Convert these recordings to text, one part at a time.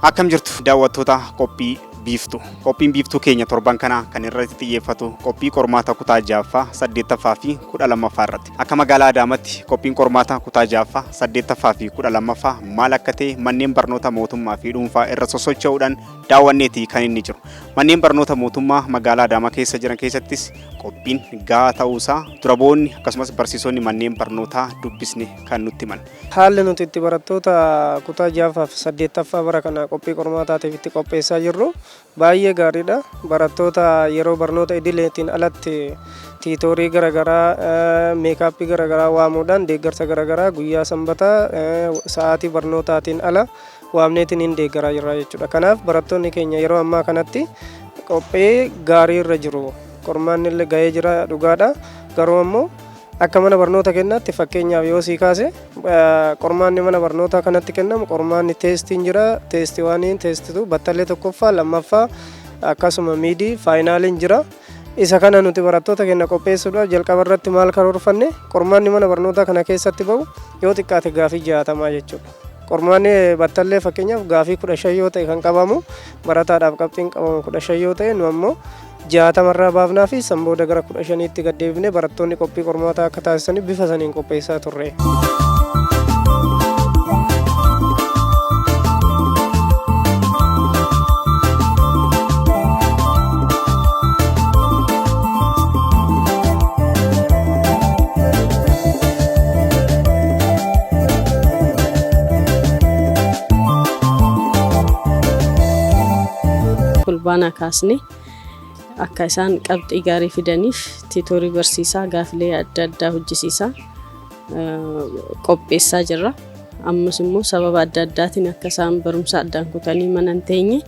Akkam jirtu daawwattoota qophii Biiftuu. Qophiin Biiftuu keenya torban kanaa kan irratti xiyyeeffatu qophii qormaata kutaa 6ffaa, 8ffaa fi 12ffaa irratti. Akka magaalaa Adaamatti qophiin qormaata kutaa 6ffaa, 8ffaa fi 12ffaa maal akka ta'e manneen barnoota mootummaa fi dhuunfaa irra sosocho'uudhaan daawwanneeti kan inni jiru. Manneen barnoota mootummaa magaalaa Adaamaa keessa jiran keessattis qophiin gahaa ta'uusaa dura bu'oonni akkasumas barsiisonni manneen barnootaa dubbisne kan nutti himan. Haalli nuti itti barattoota kutaa 6ffaa fi 8ffaa bara kana qophii qormaataatiif itti qopheessaa jirru baay'ee gaariidha. Barattoota yeroo barnoota idileetiin alatti tiitoorii garaagaraa, meekaappii garaagaraa waamuudhaan deeggarsa garaagaraa guyyaa sanbataa sa'aatii barnootaatiin ala waamneetiin hin deeggaraa jirra jechuudha. Kanaaf barattoonni keenya yeroo ammaa kanatti qophii gaarii irra jiru. Qormaanni illee gahee jira dhugaadha. Garuu ammoo akka mana barnoota kennaatti fakkeenyaaf yoo sii kaase, qormaanni mana barnootaa kanatti kennamu qormaanni teestiin jira. Test oneiin, test two, battallee tokkoffaa, lammaffaa, akkasuma midii, finaliin jira. Isa kana nuti barattoota keenya qopheessuudhaaf jalqaba irratti maal karoorfanne? Qormaanni mana barnootaa kana keessatti bahu yoo xiqqaate gaafii 60 jechuudha. Qormaanni battallee fakkeenyaaf gaafii 15 yoo ta'e kan qabamu, barataadhaaf qabxiin qabamu 15 yoo ta'e, nu ammoo 60rraa baafnaa fi san booda gara 15tti gad deebifnee barattoonni qophii qormaataa akka taasisaniif bifa saniin qopheessaa turre. Fulbaanaa kaasne akka isaan qabxii gaarii fidaniif tiitoorii barsiisaa, gaafilee adda addaa hojjisiisaa qopheessaa jirra. Ammas immoo sababa adda addaatiin akka isaan barumsa addaan kutanii mana hin teenye,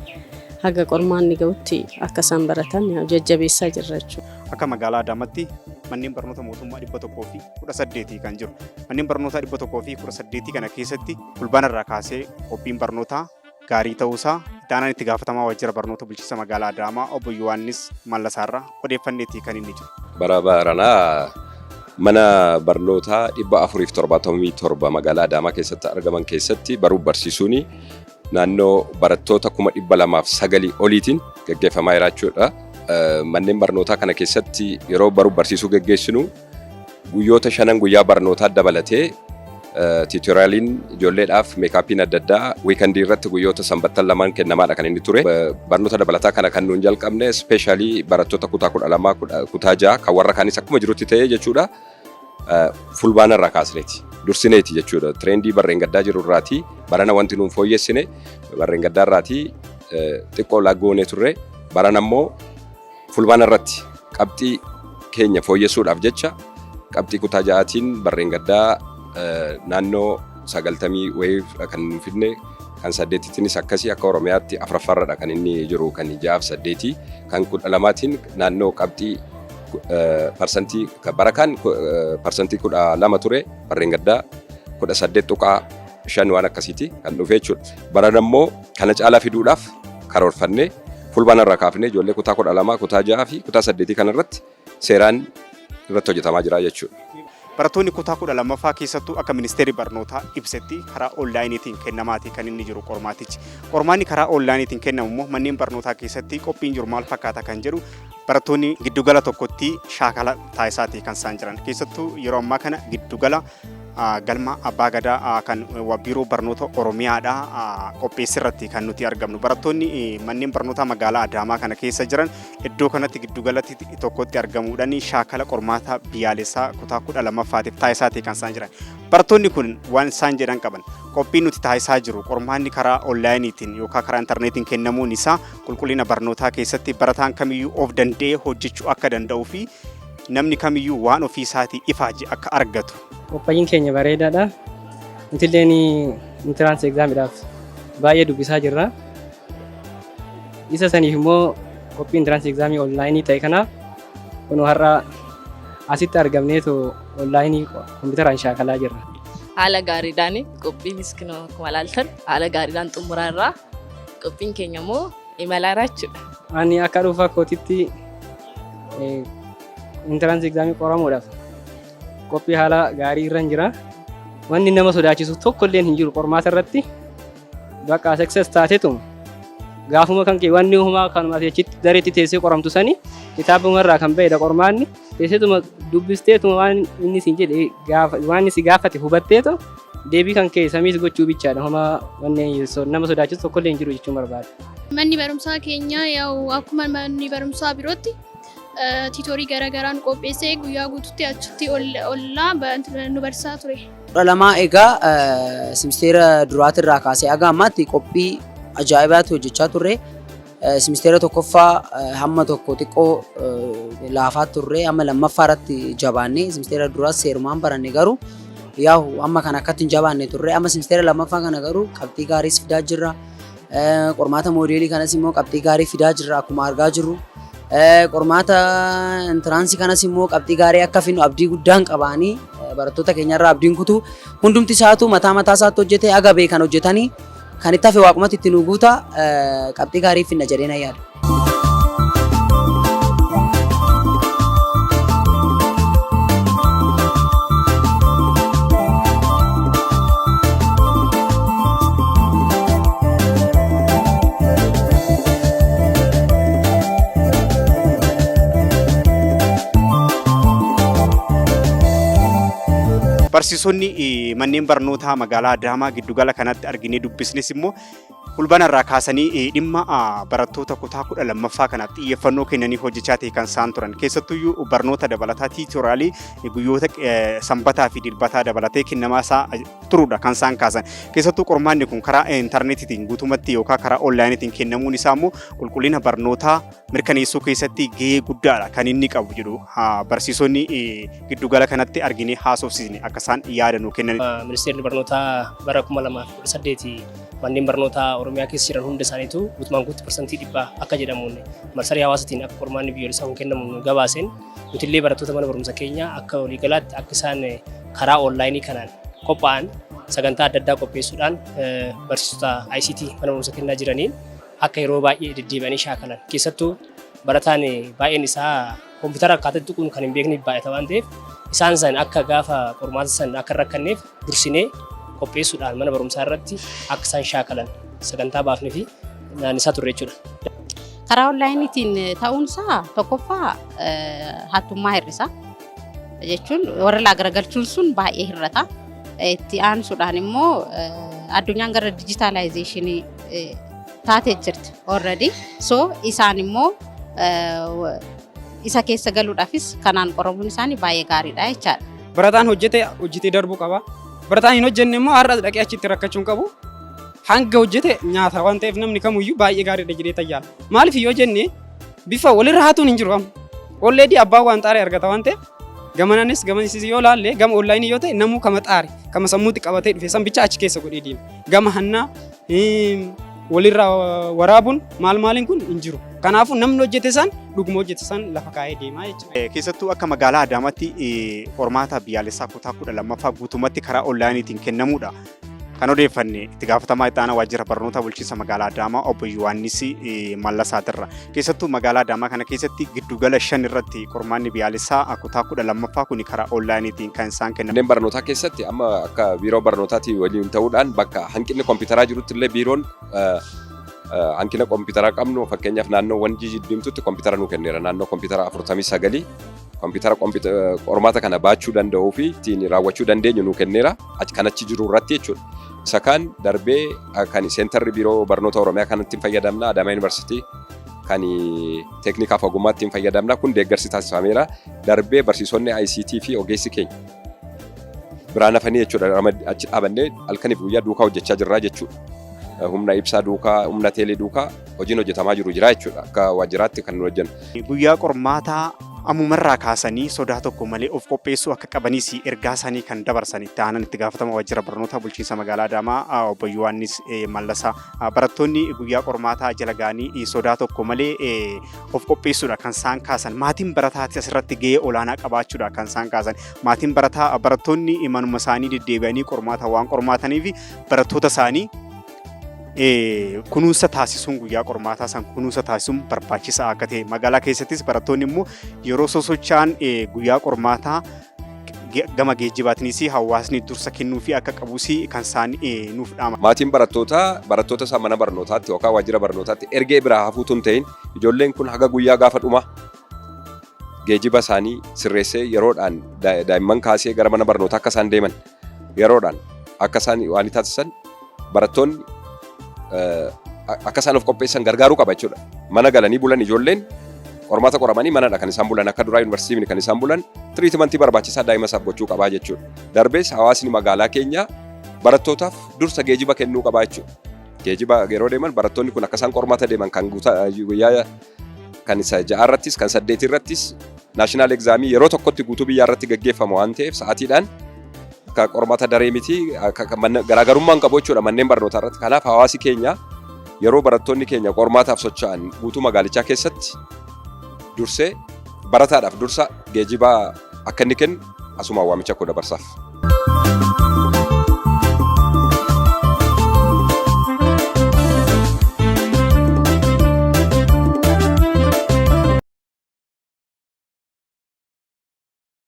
haga qormaanni ga'utti akka isaan baratan jajjabeessaa jirra jechuudha. Akka magaalaa Adaamaatti manneen barnoota mootummaa 118 kan jiru. Manneen barnootaa 118 kana keessatti fulbaana irraa kaasee qophiin barnootaa gaarii ta'uusaa itti aanaan itti gaafatamaa waajjira barnoota bulchiinsa magaalaa Adaamaa obbo Yohaannis Mallasaarraa odeeffanneeti kan inni jiru. Bara baranaa mana barnootaa 477 magaalaa Adaamaa keessatti argaman keessatti baruuf barsiisuun naannoo barattoota 209,000 oliitiin gaggeeffamaa jira jechuudha. Manneen barnootaa kana keessatti yeroo baruuf barsiisuu gaggeessinu guyyoota shanan guyyaa barnootaa dabalatee tutorialiin ijoolleedhaaf, makeuppiin adda addaa weekendii irratti guyyoota sanbattan lamaan kennamaadha kan inni ture. Barnoota dabalataa kana kan nuun jalqabne specially barattoota kutaa 12, kutaa 6, kan warra kaanis akkuma jirutti ta'ee jechuudha. Fulbaana irraa kaasneeti. Dursineeti jechuudha. Trendii barreen gaddaa jiru irraati. Barana wanti nuun fooyyessine barreen gaddaa irraati xiqqoo laggoonee turre. Barana immoo fulbaana irratti qabxii keenya fooyyessuudhaaf jecha qabxii kutaa ja'aatiin barreen gaddaa naannoo 90 wayii kan nu fidne, kan saddeetittinis akkasii, akka Oromiyaatti afuraffaarradha kan inni jiru kan ja'aaf saddeetii, kan 12tiin naannoo qabxii parsantii bara kaan parsantii 12 ture, barreen gaddaa 18.5 waan akkasiiti kan dhufe jechuudha. Barana immoo kana caalaa fiduudhaaf karoorfannee fulbaana irraa kaafnee ijoollee kutaa 12, kutaa 6 fi kutaa 8 kanarratti seeraan irratti hojjetamaa jira jechuudha. Barattoonni kutaa 12ffaa keessattuu akka ministeerri barnootaa ibsetti karaa onlineiitiin kennamaati kan inni jiru qormaatichi. Qormaanni karaa onlineiitiin kennamu immoo manneen barnootaa keessatti qophiin jiru maal fakkaata kan jedhu barattoonni giddugala tokkotti shaakala taasisaati kan isaan jiran. Keessattuu yeroo ammaa kana giddugala galma abbaa gadaa kan biiroo barnoota Oromiyaadha qopheessirratti kan nuti argamnu. Barattoonni manneen barnootaa magaalaa Adaamaa kana keessa jiran iddoo kanatti giddugalatti tokkotti argamuudhaan shaakala qormaata biyyaalessaa kutaa 12ffaatiif taasisaati kan isaan jiran. Barattoonni kun waan isaan jedhan qaban: qophiin nuti taasisaa jiru qormaanni karaa onlineiitiin yookaan karaa intarneetiin kennamuun isaa qulqullina barnootaa keessatti barataan kamiyyuu of danda'ee hojjechuu akka danda'uu fi namni kamiyyuu waan ofii isaatii ifaaje akka argatu. Qophaa'in keenya bareedaadha. Nuti illee entrance examiidhaaf baay'ee dubbisaa jirra. Isa saniif immoo qophii entrance examii onlineii ta'e kanaaf kunoo har'a asitti argamneetu onlineii kompiitaraan shaakalaa jirra. Haala gaariidhaan qophiinis kunoo akkuma ilaaltan haala gaariidhaan xumuraa irraa, qophiin keenya immoo imalaa jechuudha. Ani akka dhuunfaa kootitti entrance examii qoramuudhaaf Qophii haala gaarii irra jira. Wanni nama sodaachisu tokko illee hin jiru qormaata irratti. Bakka success taatetu gaafuma kan kee wanni humaa kanuma achitti dareetti teessee qoramtu sani kitaabuma irraa kan ba'edha qormaanni. Teesseetuma dubbisteetuma waan inni siin jedhe gaafa waan inni si gaafate hubatteetu deebii kan kee samiis gochuu bichaadha. Homaa wanni nama sodaachisu tokko illee hin jiru jechuun barbaada. Manni barumsaa keenya yaa'u akkuma manni barumsaa birootti tiitoorii garaagaraa nu qopheessee guyyaa guutuutti achitti ollaa nu barsiisaa ture. 12 egaa simisteera duraatirraa kaasee haga ammaatti qophii ajaa'ibaatti hojjechaa turre. Simisteera tokkoffaa hamma tokko xiqqoo laafaa turre, amma lammaffaa irratti jabaanne. Simisteera duraas seerumaan baranne, garuu yaa'u amma kan akkatti hin jabaanne turre. Amma simisteera lammaffaa kana garuu qabxii gaariis fidaa jirra. Qormaata moodeelii kanas immoo qabxii gaarii fidaa jirra akkuma argaa jirru. Qormaata intiraansii kanas immoo qabxii gaarii akka finnu abdii guddaan qabaanii barattoota keenyarraa abdiin kutuu hundumti isaatu mataa mataa isaatti hojjetee aga beekan hojjetanii kan itti hafe waaqumatti itti nu guuta, qabxii gaarii finna jedhee na yaada. Barsiisonni manneen barnootaa magaalaa Adaamaa giddugala kanatti arginee dubbisnes immoo fulbaana irraa kaasanii dhimma barattoota kutaa 12ffaa kanaaf xiyyeeffannoo kennanii hojjechaa ta'e kan isaan turan. Keessattuyyuu barnoota dabalataa tiitoraalii guyyoota sanbataa fi dilbataa dabalatee kennamaa isaa turuudha kan isaan kaasan. Keessattuu qormaanni kun karaa intarneetiitiin guutumatti yookaan karaa onlaayiniitiin kennamuun isaa immoo qulqullina barnootaa mirkaneessuu keessatti gahee guddaadha kan inni qabu jedhu barsiisonni giddugala kanatti arginee haasofsiisne akka isaan yaada nuu kennan. Ministeerri barnootaa bara 2018 manneen barnootaa Oromiyaa keessa jiran hunda isaaniitu guutumaan guututti 100% akka jedhamuun marsarii hawaasaatiin akka qormaanni biyyoolessaa kun kennamu nu gabaaseen, nuti illee barattoota mana barumsa keenyaa akka waliigalaatti akka isaan karaa onlaayinii kanaan qophaa'an sagantaa adda addaa qopheessuudhaan barsiisota ICT mana barumsa kennaa jiraniin akka yeroo baay'ee deddeebi'anii shaakalan, keessattuu barataan baay'een isaa koompitara akkaataa tuquun kan hin beekne baay'ata waan ta'eef, isaan san akka gaafa qormaata san akka hin rakkanneef dursinee qopheessuudhaan mana barumsaa irratti akka isaan shaakalan sagantaa baafnee fi naannisaa turre jechuudha. Karaa onlaayiniitiin ta'uunsaa tokkoffaa hattummaa hir'isa. Jechuun warra laa garagalchuun sun baay'ee hir'ata. Itti aansuudhaan immoo addunyaan gara dijitaalaayizeeshinii taatee jirti already. So isaan immoo isa keessa galuudhaafis kanaan qoramuun isaanii baay'ee gaariidha jechaadha. Barataan hojjete hojjetee darbuu qaba. Barataan hin hojjenne immoo har'as dhaqee achitti rakkachuu hin qabu. Hanga hojjete nyaata waan ta'eef namni kamuyyuu baay'ee gaariidha jedhee tayyaala. Maaliif yoo jenne, bifa walirra hatuun hin jiru amma. Already abbaan waan xaaree argata waan ta'eef, gamananis gamasiis yoo laalle, gama onlaayinii yoo ta'e namuu kama xaare kama sammuutti qabatee dhufe san bicha achi keessa godhee deema. Gama hannaa walirraa waraabuun maal maaliin kun hin jiru. Kanaafuu namni hojjete san dhuguma hojjete san lafa kaa'ee deemaa jechuudha. Keessattuu akka magaalaa Adaamaatti qormaata biyyaalessaa kutaa 12ffaa guutumatti karaa onlaayiniitiin kennamuudha. Kan odeeffanne itti gaafatamaa itti aanaa waajjira barnoota bulchiinsa magaalaa Adaamaa obbo Yohaannis Mallasaatirra. Keessattuu magaalaa Adaamaa kana keessatti giddugala shan irratti qormaanni biyyaalessaa kutaa 12ffaa kun karaa onlaayiniitiin kan isaan kennamu. Manneen barnootaa keessatti amma akka biiroo barnootaatiin waliin ta'uudhaan bakka hanqinni kompiitaraa jirutti illee biiroon hanqina kompiitaraa qabnu, fakkeenyaaf naannoo Wanjii Jiddiimtutti kompiitara nu kenneera. Naannoo kompiitara 49 kompiitara qormaata kana baachuu danda'uu fi ittiin raawwachuu dandeenyu nu kenneera. Kan achi jiru irratti jechuudha. Isa kaan darbee kan seentarri biiroo barnoota Oromiyaa kanatti fayyadamna. Adaamaa Yuunivarsiitii kan teeknikaaf ogummaa ittiin fayyadamna. Kun deeggarsi taasifameera. Darbee barsiisonni ICT fi ogeessi keenya biraan hafanii jechuudha. Achi dhaabannee halkaniif guyyaa duukaa hojjechaa jirra jechuudha. Humna ibsaa duukaa, humna teelee duukaa hojiin hojjetamaa jiru jira jechuudha. Akka waajjiraatti kan nu hojjennu. Guyyaa qormaataa ammumarraa kaasanii sodaa tokko malee of qopheessuu akka qabanis ergaa isaanii kan dabarsan itti aanan itti gaafatama waajjira barnoota bulchiinsa magaalaa Adaamaa obbo Yohaannis Mallasaa. Barattoonni guyyaa qormaataa jala ga'anii sodaa tokko malee of qopheessuudha kan isaan kaasan. Maatiin barataatis asirratti gahee olaanaa qabaachuudha kan isaan kaasan. Maatiin barataa barattoonni manuma isaanii deddeebi'anii qormaata waan qormaataniif barattoota isaanii kunuunsa taasisuun, guyyaa qormaataa san kunuunsa taasisuun barbaachisaa akka ta'e, magaalaa keessattis barattoonni immoo yeroo sosocho'an guyyaa qormaataa Gama geejjibaatiinis hawaasni dursa kennuufii akka qabus kan isaan nuuf dhaama. Maatiin barattootaa barattoota isaa mana barnootaatti yookaan waajjira barnootaatti ergee biraa hafuutu hin ta'in, ijoolleen kun haga guyyaa gaafa dhuma geejjiba isaanii sirreessee, yeroodhaan daa'imman kaasee gara mana barnootaa akka isaan deeman, yeroodhaan akka isaan waan taasisan, barattoonni akka isaan of qopheessan gargaaruu qaba jechuudha. Mana galanii bulan, ijoolleen qormaata qoramanii manadha kan isaan bulan, akka duraa yuunivarsiitii kan isaan bulan, treatmentii barbaachisaa daa'ima isaaf gochuu qabaa jechuudha. Darbees hawaasni magaalaa keenyaa barattootaaf dursa geejjiba kennuu qabaa jechuudha. Geejjiba yeroo deeman barattoonni kun akka isaan qormaata deeman kan guyyaa kan isa ja'aarrattis kan saddeetirrattis national examii yeroo tokkotti guutuu biyyaa irratti gaggeeffama waan ta'eef, sa'aatiidhaan akka qormaata daree miti, garaagarummaan qabu jechuudha manneen barnootaa irratti. Kanaaf hawaasi keenya yeroo barattoonni keenya qormaataaf socho'an guutuu magaalichaa keessatti dursee barataadhaaf dursa geejjibaa akka inni kennu asumaan waamicha koo dabarsaaf.